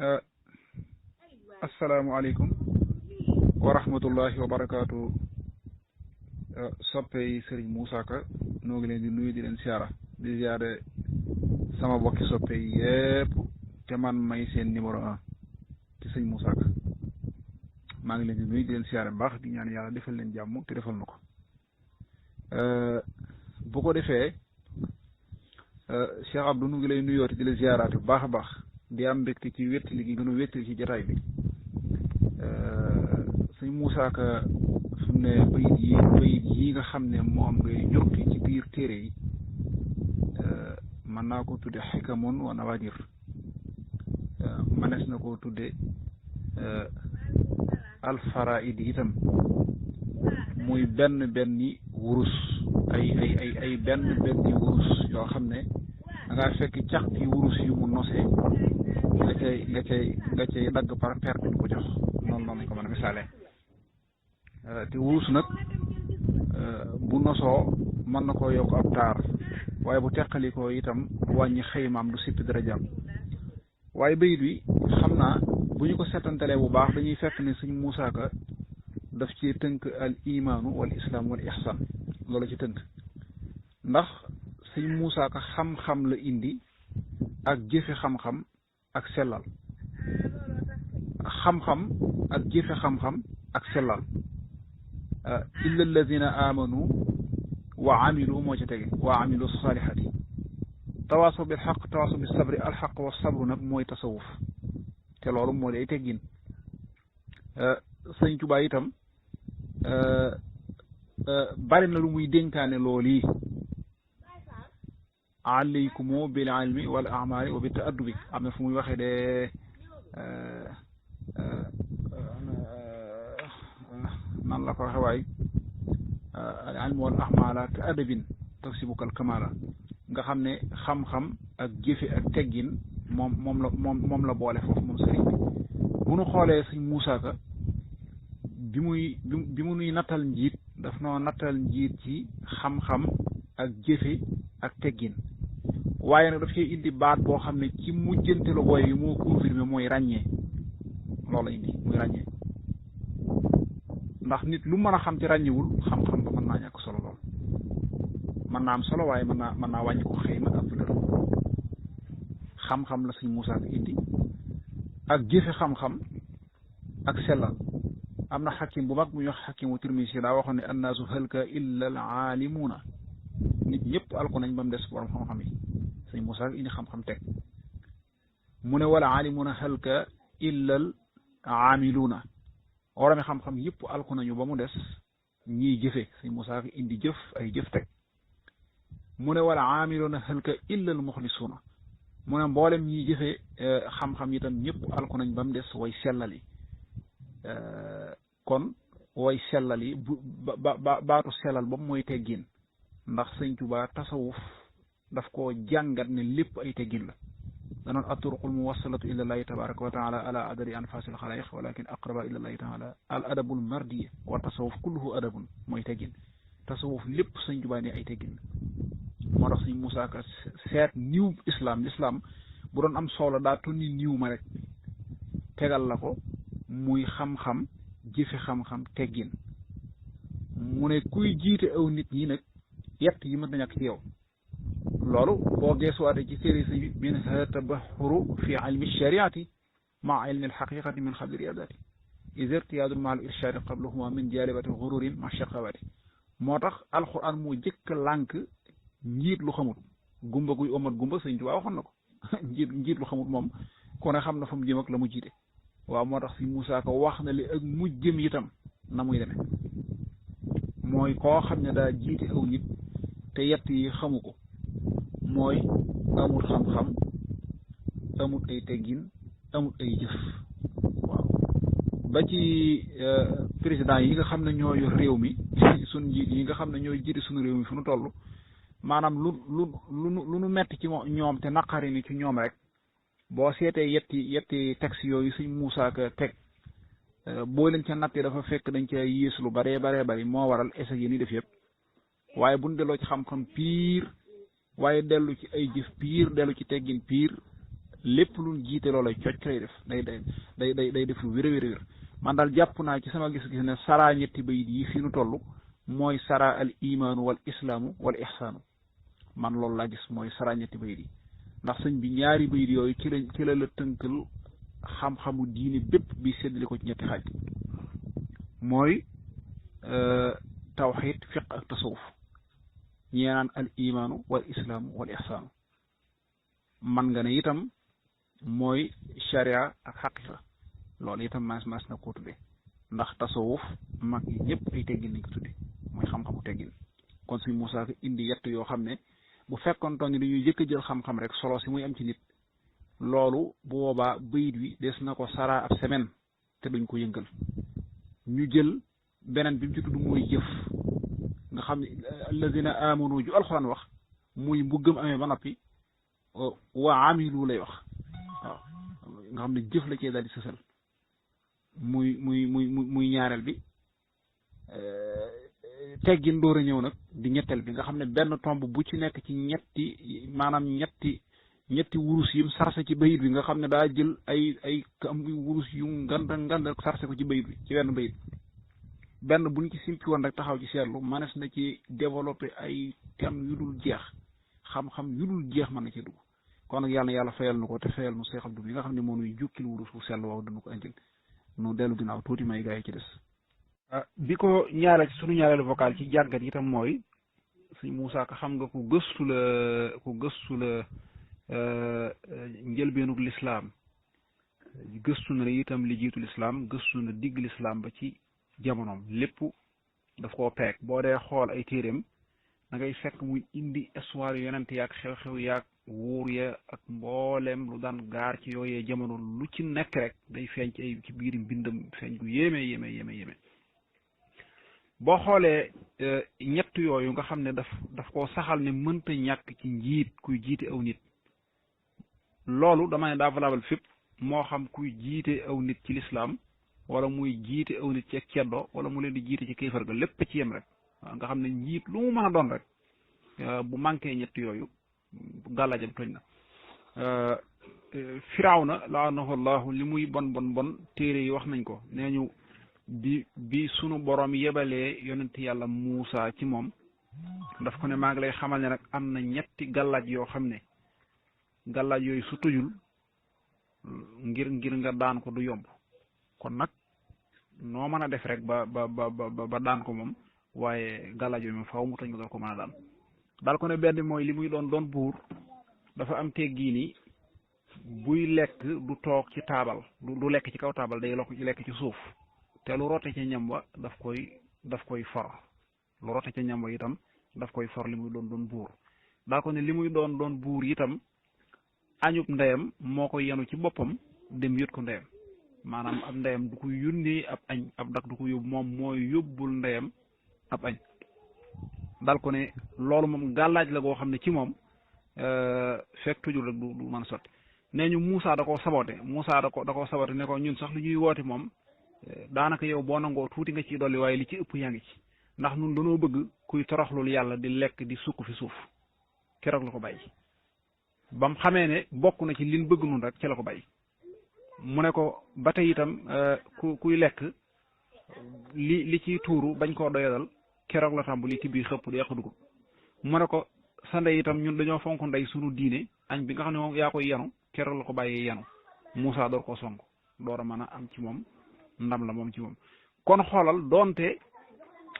Uh, asalaamaaleykum wa rahmatullahi wa barakaatu. Soppe yi Serigne Moussa Ka noo ngi leen di nuyu di leen siyaara di siyaare sama bokki soppe yi yépp te man may seen numéro 1 ci Serigne Moussa Ka maa ngi leen di nuyu di leen siyaare baax di ñaan yàlla defal leen jàmm te defal na ko bu ko defee Cheikh Abdou nu ngi lay nuyooti di la siyaaraate bu baax a baax di am mbégte ci wéttali gi gën a wéttali ci jataay bi sëñ Moussa Ka fi mu ne bayit yi nga xam ne moom ngay ñorti ci biir téere yi mën naa ko tudde xikamun wa nawaadir mënees na koo tudde alfaraid itam muy benn wurus ay benn wurus yoo xam ne da ngaa fekk cax ci wurus yu mu nosee nga cay dagg par paire di ko jox noonu lañ ko mën a misaale te wurus nag bu nosoo mën na koo yokk ab taar waaye bu teqalikoo itam wàññi xëymaam du sippi dara jàmm waaye bayit wi xam naa bu ñu ko setantalee bu baax dañuy fekk ne sëñ Moussa Ka daf ci tënk al imaanu wal islaam wal ihsaan loolu ci tënk ndax sëñ Moussa Ka xam-xam la indi ak jëfe xam-xam ak sellal xam-xam ak jëfe xam-xam ak sellal illa alladina amanu wa amilu moo ci tege wa amilu salihati tawaasaw bil xaq tawaasaw bis sabri alxaq wa sabru nag mooy tasawuf te loolu moo day teggin sëñ Tuubaa itam bari na lu muy dénkaane loolu yi alaykumu bil ilmi wal amali wa bi taaddubi am na fu muy waxee de nan la ko waxee waay al ilmi wal amala ka adabin taksibukal kamala nga xam ne xam-xam ak jëfe ak teggin moom la boole foofu moom sëriñ bi bu nu xoolee sëñ Moussa Ka bi mu nuy nattal njiit daf noo nattal njiit ci xam-xam ak jëfe ak teggin waaye nag daf cee indi baat boo xam ne ci mujjantelu booy yi moo confirmé mooy ràññee loolu la indi muy ràññee ndax nit lu mën a xam ci ràññewul xam-xam ba mën naa ñàkk solo lool mën naa am solo waaye mën naa wàññi ko xëy na ak valeur xam-xam la sëñ Moussa Ka indi ak jëfe xam-xam ak sellal am na xakim bu mag bu ñuy wax xakimu Tirmisi daa waxoon ne annaasu halka illa al aalimuuna nit ñëpp alko nañ ba mu des borom xam-xam yi sëñ Moussa Ka indi xam-xam teg mu ne wala aalimuuna halka illa al aamiluuna warami xam-xam yëpp alko nañu ba mu des ñiy jëfe sëñ Moussa Ka indi jëf ay jëf teg mu ne wala aamiluuna halka illa al muxlisuuna mu ne mboolem ñiy jëfe xam-xam itam ñëpp alko nañ ba mu des way sellal yi kon way sellal yi baatu sellal boobu mooy teggin ndax sëñ Tuubaa tasawuf daf koo jàngat ne lépp ay teggin la danoon atturuqul muwassalatu ila llahi tabaraka wa taala ala adadi anfasil xalaayiq walakin aqraba ila llahi taala al adabul mardiya wa tasawuf kulluhu adabun mooy teggin tasawuf lépp sëñ Tuubaa ne ay teggin la moo tax sëñ Moussa Ka seet niw l'islam bu doon am solo daa tonni niw ma rek tegal la ko muy xam-xam jëfe xam-xam teggin mu ne kuy jiite aw nit ñi nag yett yi mën na ñàkk ci yow loolu boo geesuwaate ci série si minha tabaxuru fi ilmi shariati maa ilmi alxaqiqati min xabli riyadati isirtiyaadul maal irshadi qablahuma min jalibati xururin ma shaqawati moo tax alquran moo jëkk lànk njiit lu xamut gumba guy omat gumba sëñ Tuubaa waxoon na ko njiit lu xamut moom ku ne xam na fa mu jëm ak la mu jiite waaw moo tax si Moussa Ka wax na li ak mujjëm itam na muy demee mooy koo xam ne daa jiite aw nit te yett yi xamu ko mooy amul xam-xam amul ay teggin amul ay jëf waaw ba ci président yi nga xam ne ñoo yor réew mi suñ njiit yi nga xam ne ñooy jiite suñu réew mi fu nu toll maanaam lu nu metti ci ñoom te naqari ni ci ñoom rek boo seetee yetti texte yooyu sëñ Moussa Ka teg boo leen ca nattee dafa fekk dañ ca yées lu baree bari moo waral essai yi ni def yëpp waaye buñ delloo ci xam-xam piir waaye dellu ci ay jëf piir dellu ci teggin piir lépp lu jiite loolay cocc lay def day def lu wér a wér man daal jàpp naa ci sama gis-gis ne saraa ñetti bayit yi fii nu toll mooy saraa al imaanu wal islaamu wal ihsaanu man loolu laa gis mooy saraa ñetti bayit yi ndax sëñ bi ñaari bayit yooyu ci la tënkal xam-xamu diine bépp bi séddale ko ci ñetti xaaj mooy tawxiid fiq ak tasawuf ñee naan al imaanu wal islaamu wal ihsaanu man nga ne itam mooy sharia ak xaqiqa loolu itam mas na koo tudde ndax tasawuf mag yi ñëpp ay teggin nañ ko tudde mooy xam-xamu teggin kon suñ Moussa fi indi yett yoo xam ne bu fekkoon toon ni dañuy jëkk a jël xam-xam rek solo si muy am ci nit loolu bu boobaa bayit wi des na ko saraa ab semaine te duñ ko yëngal ñu jël beneen bi mu ci tudd mooy jëf nga xam ne alladina amanu ju alxuraan wax muy bu gëm amee ba noppi wa amilu lay wax waaw nga xam ne jëf la cee daal di sësal muy ñaareel bi teggin door a ñëw nag di ñetteel bi nga xam ne benn tomb bu ci nekk ci ñetti wurus yim sarse ci bayit bi nga xam ne daa jël ay wurus yu ngand sarse ko ci bayit bi ci wenn bayit benn buñ ci simpi woon rek taxaw ci seetlu manes na ci développé ay thèmes yu dul jeex xam-xam yu dul jeex mën na ci dugg kon nag yàlla fayal nu ko te fayal nu Seex Abdu bi nga xam ne moo nuy jukkil wurus wu sell waaw dañu ko andil nu dellu ginnaaw tuuti may gaa yi ci des bi ko ñaareel ci sunu ñaareelu vocal ci jàngat itam mooy sëñ Moussa Ka xam nga ku gëstu la njëlbeenug lislaam gëstu na itam li jiitu lislaam gëstu na digg lislaam ba ci jamonoom lépp daf koo peeg boo dee xool ay téeréem da ngay fekk muy indi histoire yonent yaag xew-xew yaag wuur ya ak mboolem lu daan gaar ci yooyee jamono lu ci nekk rek day feeñ ci biir mbindam feeñ gu yéeme boo xoolee ñett yooyu nga xam ne daf koo saxal ne mënta ñàkk ci njiit kuy jiite aw nit loolu dama ne daa valable fépp moo xam kuy jiite aw nit ci lislaam wala muy jiite aw nit ci ceddo wala mu leen di jiite ci kéefar ga lépp ci yem rek nga xam ne njiit lu mu mën a doon rek bu manqué ñett yooyu gàllaajam tooñ na Firawna laanahu llahu li muy bon téere yi wax nañ ko nee ñu bi sunu borom yebalee yonent yàlla Muusa ci moom daf ko ne maa ngi lay xamal ne nag am na ñetti gàllaaj yoo xam ne gàllaaj yooyu su tujul ngir nga daan ko du yomb kon nag noo mën a def rek ba daan ko moom waaye gàllaaj yooyu moom faaw mu toj nga doon ko mën a daan daal ko ne benn mooy li muy doon buur dafa am teggiini buy lekk du toog ci taabal du lekk ci kaw taabal day lekk ci suuf te lu rote ca ñam wa daf koy for lu rote ca ñam wa itam daf koy for li muy doon buur daal ko ne li muy doon buur itam añub ndeyam moo ko yenu ci boppam dem yët ko ndeyam maanaam ab ndeyam du ko yónnee ab añ ab dak du ko yóbbu moom mooy yóbbul ndeyam ab añ daal ko ne loolu moom gàllaaj la goo xam ne ci moom fekk tujul rek du mën a sotti nee ñu Moussa da koo sabote ne ko ñun sax lu ñuy woote moom daanaka yow boo nangoo tuuti nga ciy dolli waaye li ci ëpp yaa ngi ci ndax ñun dañoo bëgg kuy toroxlul yàlla di lekk di sukk fi suuf keroog la ko bàyyi ba mu xamee ne bokk na ci liñ bëgg nun rek ci la ko bàyyi mu ne ko ba tey itam kuy lekk li ciy tuuru bañ koo doyadal keroog la tàmbali ci biir xëpp di yàq dugub mu ne ko sa ndey itam ñun dañoo fonk ndey sunu diine añ bi nga xam ne moom yaa koy yanu keroog la ko bàyyee yanu Moussa door koo sonk door a mën a am ci moom ndam la moom ci moom kon xoolal doonte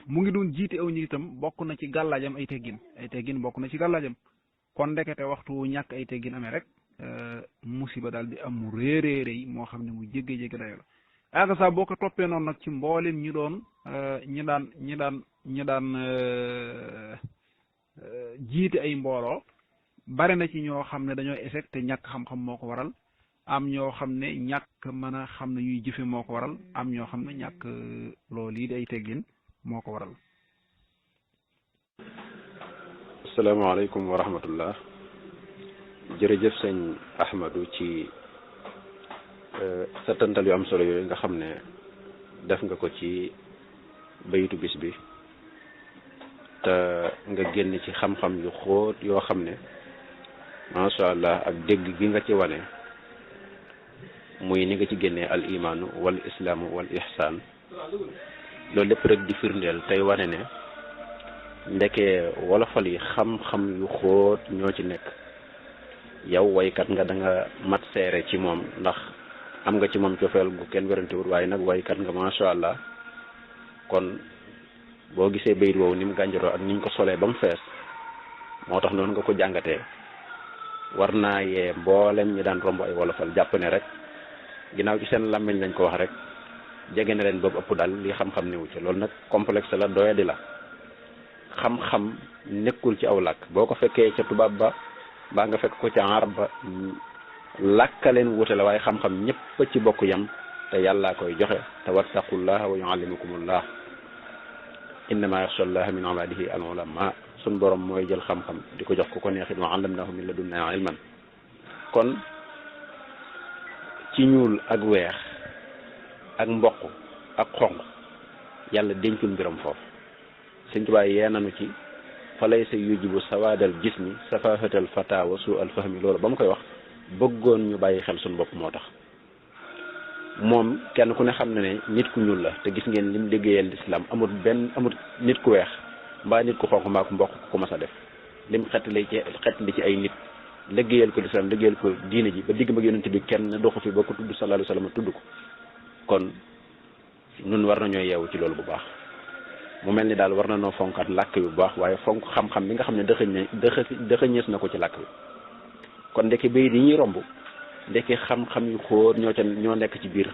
mu ngi doon jiite aw ñi itam bokk na ci gàllaajam ay teggin bokk na ci gàllaajam kon ndekete waxtu ñàkk ay teggin amee rek musiba daal di am mu réeréeréy moo xam ne mu jégge dayo la aga sa boo ko toppee noonu nag ci mboolem ñi daan jiite ay mbooloo bari na ci ñoo xam ne dañoo échec te ñàkk xam-xam moo ko waral am ñoo xam ne ñàkk mën a xam ne ñuy jëfe moo ko waral am ñoo xam ne ñàkk loolu yi di ay teggin moo ko waral. asalaamaaleykum wa rahmatullah jërëjëf sëñ Ahmadou ci settantal yu am solo yooyu nga xam ne def nga ko ci bayitu bis bi te nga génn ci xam-xam yu xóot yoo xam ne macha allah ak dégg gi nga ci wane muy ni nga ci génnee al imaanu wal islaamu wal ihsaan loolu lépp rek di firndeel tey wane ne ndeke wolofal yi xam-xam yu xóot ñoo ci nekk yow waykat nga da nga mat seere ci moom ndax am nga ci moom cofeel gu kenn werantewul waaye nag waykat nga macha allah kon boo gisee bayit woowu ni mu gànjaroo ak ni ñu ko solee ba mu fees moo tax noonu nga ko jàngatee war naa yee mboolem ñi daan romb ay wolofal jàpp ne rek ginnaaw ci seen làmmiñ lañ ko wax rek jege na leen boobu ëpp daal li xam-xam newu ci loolu nag complexe la doyadi la xam-xam nekkul ci aw làkk boo ko fekkee ca tubaab ba mbaa nga fekk ko ca arab ba làkka leen wute la waaye xam-xam ñëpp ci bokk yam te yàllaa koy joxe te wattaqullaha wa yuallimukumullah innama yaxsha allaha min ibadihi al ulama sun borom mooy jël xam-xam di ko jox ku ko neexit wa allamnahu min ladunna ilman kon ci ñuul ak weex ak mboq ak xonq yàlla dencul mbiram foofu Sëñ Tuubaa yee nanu ci fa lay sa yujibu sawaadal jismi safahatal fata wa su al fahmi loolu ba mu koy wax bëggoon ñu bàyyi xel suñu bopp moo tax moom kenn ku ne xam na ne nit ku ñuul la te gis ngeen lim liggéeyal lislaam amul nit ku weex mbaa nit ku xonq mbaa ku mboq ku mas a def lim xettali ci ay nit liggéeyal ko lislaam liggéeyal ko diine ji ba digg mag yonent bi kenn doxu fi ba ko tudd sallallahu alayhi wa sallam tudd ko kon nun war nañoo yeewu ci loolu bu baax mu mel ni daal war na noo fonkaat làkk yu bu baax waaye fonk xam-xam bi nga xam ne dëxëñees na ko ci làkk bi kon ndeke bayit yi ñuy romb ndeke xam-xam yu xóor ñoo nekk ci biir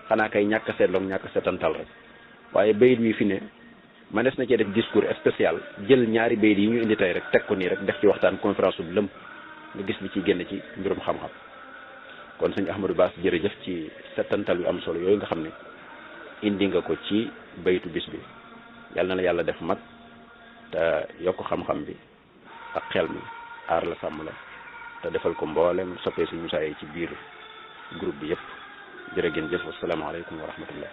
xanaa kay ñàkk seetloog ñàkk seetantal rek waaye bayit wi fi ne manees na cee def discours spécial jël ñaari bayit yi ñu indi tey rek teg ko nii rek def ci waxtaan conférence bu lëm nga gis li ciy génn ci mbirum xam-xam kon sëñ Ahmadou Bass jërëjëf ci seetantal yu am solo yooyu nga xam ne indi nga ko ci baytu bis bi yàlla na la yàlla def mag te yokk xam-xam bi ak xel mi aar la sàmm la te defal ko mboolem soppee si musaa yi ci biir groupe bi yëpp jërë ngeen jëf wasalaamaaleykum wa rahmatullah